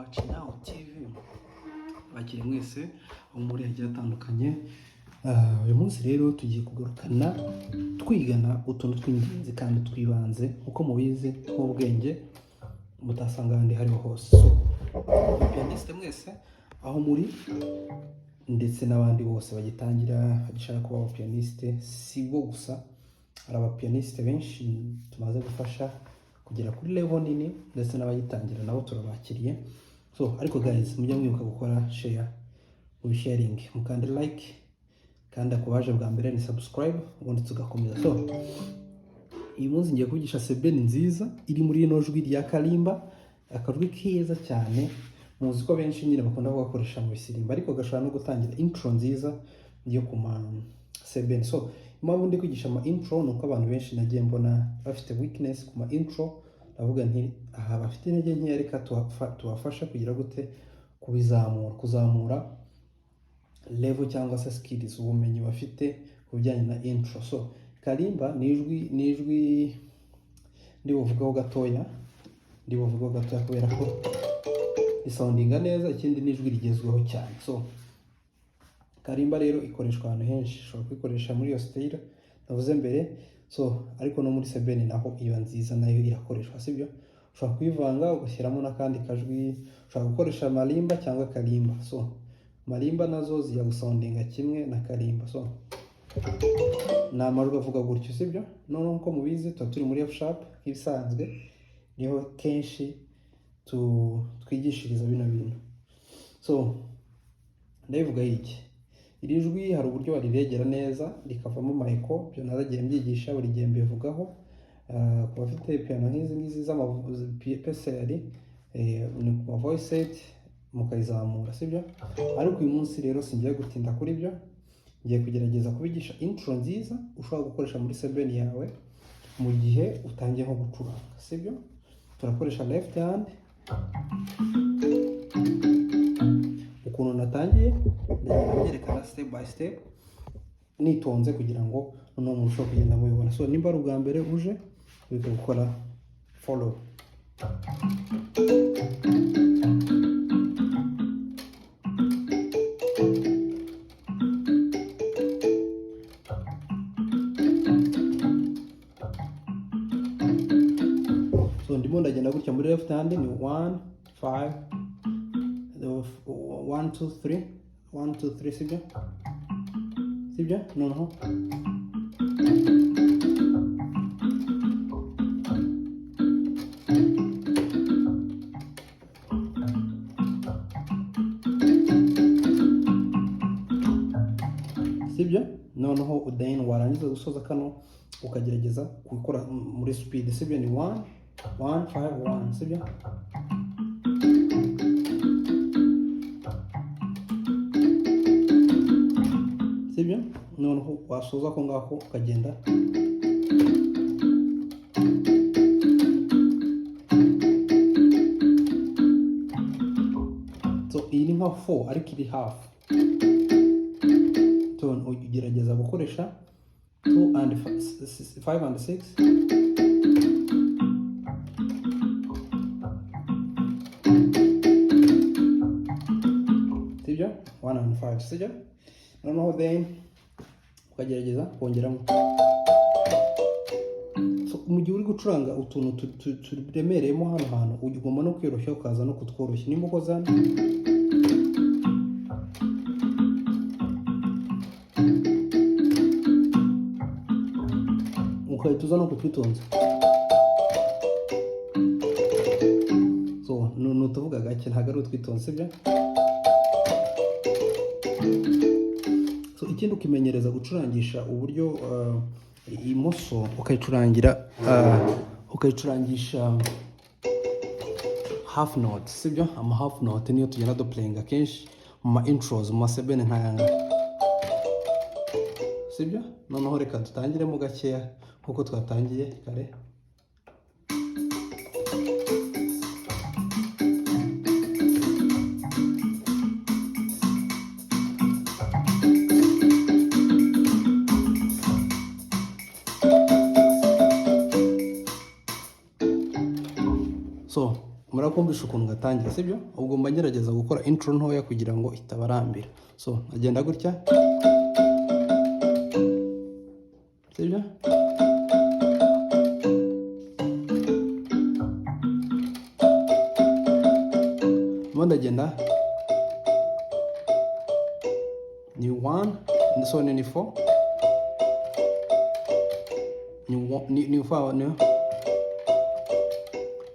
Watch Now TV. Bakire mwese aho muri hagiye hatandukanye. Uyu munsi rero tugiye kugarukana twigana utuntu tw'ingenzi kandi twibanze, nkuko mubizi, nk'ubwenge mutasanga ahandi hariho hose. So pianiste mwese aho muri, ndetse n'abandi bose bagitangira, bagishaka kuba abapianiste, si bo gusa, hari abapianiste benshi tumaze gufasha kugera kuri level nini, ndetse n'abagitangira nabo turabakiriye. So ariko guys, mujye mwibuka gukora share, mubisharing, mukande like, kandi ku baje bwa mbere ni subscribe, ubundi tugakomeza. So uyu munsi ngiye kubigisha sebeni nziza iri muri rino jwi rya karimba, akajwi keza cyane. Muzi ko benshi nyine bakunda kugakoresha mu bisirimba, ariko gashobora no gutangira intro nziza yo ku ma sebeni. So impamvu ndi kwigisha ama intro ni uko abantu benshi nagiye mbona bafite weakness ku ma intro. Ndavuga nti aha bafite intege nkeya, reka tubafashe kugira gute? Kubizamura, kuzamura level cyangwa se skills, ubumenyi bafite ku bijyanye na intro. So karimba ni ijwi ndi buvugeho gatoya kubera ko risoundinga neza, ikindi ni ijwi rigezweho cyane. So karimba rero ikoreshwa ahantu henshi, ushobora kuyikoresha muri iyo style navuze mbere, so ariko no muri sebeni naho iba nziza, nayo irakoreshwa, sibyo? Ushobora kuyivanga ugashyiramo n'akandi kajwi, ushobora gukoresha marimba cyangwa karimba. So marimba nazo zijya gusoundinga kimwe na karimba, so ni amajwi avuga gutyo, sibyo? Noneho nkuko mubizi, tuba turi muri F sharp nk'ibisanzwe, niho kenshi twigishiriza bino bintu. So ndabivuga iki? Iri jwi hari uburyo bariregera neza rikavamo mayiko, byo naragiye mbyigisha, buri gihe mbivugaho. Ku bafite piano nk'izi ngizi z'ama PSR, ni ku ma voice set mukayizamura, sibyo? Ariko uyu munsi rero singiye gutinda kuri byo, ngiye kugerageza kubigisha intro nziza ushobora gukoresha muri sebeni yawe mu gihe utangiye nko gucuranga, sibyo? Turakoresha left hand. Ukuntu natangiye ndagenda mbyerekana step by step nitonze, kugira ngo noneho murusheho kugenda mubibona. So nimba ari ubwa mbere uje, wibuke gukora follow. So ndimo ndagenda gutya muri left hand, ni 1 5 1 2 3 1 2 3, sibyo? Sibyo? Noneho sibyo? Noneho then warangiza gusoza kano, ukagerageza gukora muri speed, sibyo? Ni 1 1 5 1, sibyo? Sibyo? Noneho wasoza ako ngako, ukagenda. So iyi ni nka 4 ariko iri half tone. Ugerageza gukoresha 2 and 5 and 6, sibyo? 1 and 5, sibyo? Noneho then ukagerageza kongeramo. So, mu gihe uri gucuranga utuntu turemereyemo hano hantu, ugomba no kwiyoroshya, ukaza no kutworoshya. Nimba ukoze hano, ugahita uza no kutwitonza. So ni utuvuga gake, ntabwo ari utwitonze, sibyo? So ikindi, ukimenyereza gucurangisha uburyo imoso, ukayicurangira ukayicurangisha half note, sibyo? Ama half note niyo tugenda duplayinga kenshi mu ma intros, mu ma sebene nk'aya ngaya, sibyo? Noneho reka dutangiremo gakeya nkuko twatangiye kare. So murabona Urakumvisha ukuntu gatangira, sibyo? Ubwo mba ngerageza gukora intro ntoya kugira ngo itabarambira. So agenda gutya, sibyo? Ndimo ndagenda ni 1, so ni 4, ni ni 4,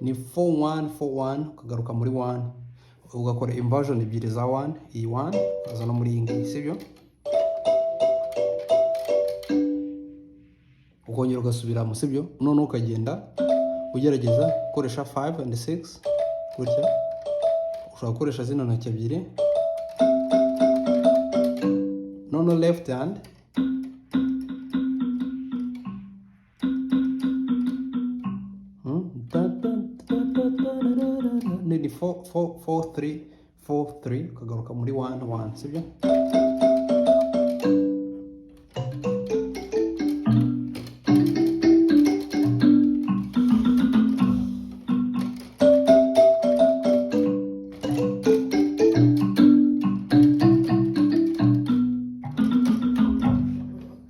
ni 4 1 4 1, ukagaruka muri 1, ugakora inversion ebyiri za 1, iyi 1 ukaza no muri iyi ngiyi, sibyo? Ukongera ugasubiramo, sibyo? Noneho ukagenda ugerageza gukoresha 5 and 6 gutya. Ushobora gukoresha zino ntoki ebyiri, noneho left hand. Ta, ta, ta, ta, ta, ra, ra, ra. Ni 4 4 4 3 4 3, ukagaruka muri 1 1, sibyo?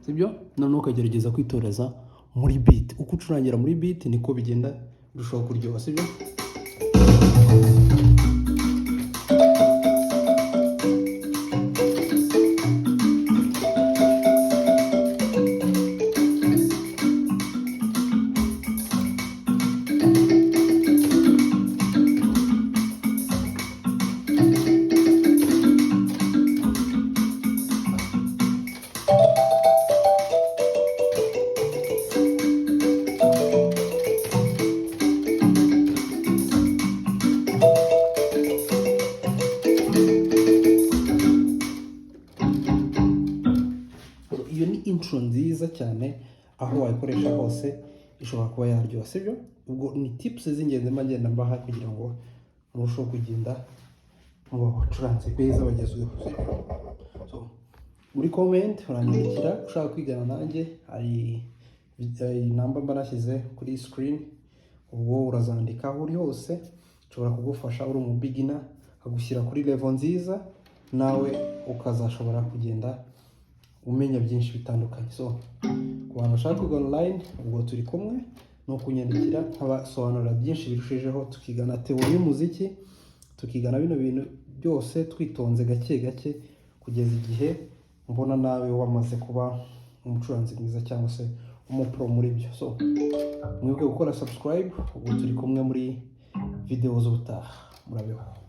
Sibyo? Noneho ukagerageza kwitoreza muri beat. Uko ucurangira muri beat niko bigenda birushaho kuryoha, sibyo? So, iyo ni intro nziza cyane, aho wayikoresha hose ishobora kuba yaryoha, sibyo? Ubwo ni tips z'ingenzi mba ngenda mbaha kugira ngo murusheho kugenda muba abacuranzi beza bagezweho, sibyo? So, muri comment uranyandikira ushaka kwigana nanjye, hari namba mba nashyize kuri screen. Ubwo urazandika aho uri hose, nshobora kugufasha uri umu beginner, akagushyira kuri level nziza, nawe ukazashobora kugenda umenya byinshi bitandukanye. So ku bantu bashaka kwiga online, ubwo turi kumwe, ni ukunyandikira nkabasobanurira byinshi birushijeho, tukigana théorie y'umuziki, tukigana bino bintu byose twitonze gake gake, kugeza igihe mbona nawe wamaze kuba umucuranzi mwiza cyangwa se umu pro muri byo. So mwibuke gukora subscribe. Ubwo turi kumwe muri video z'ubutaha. Murabeho.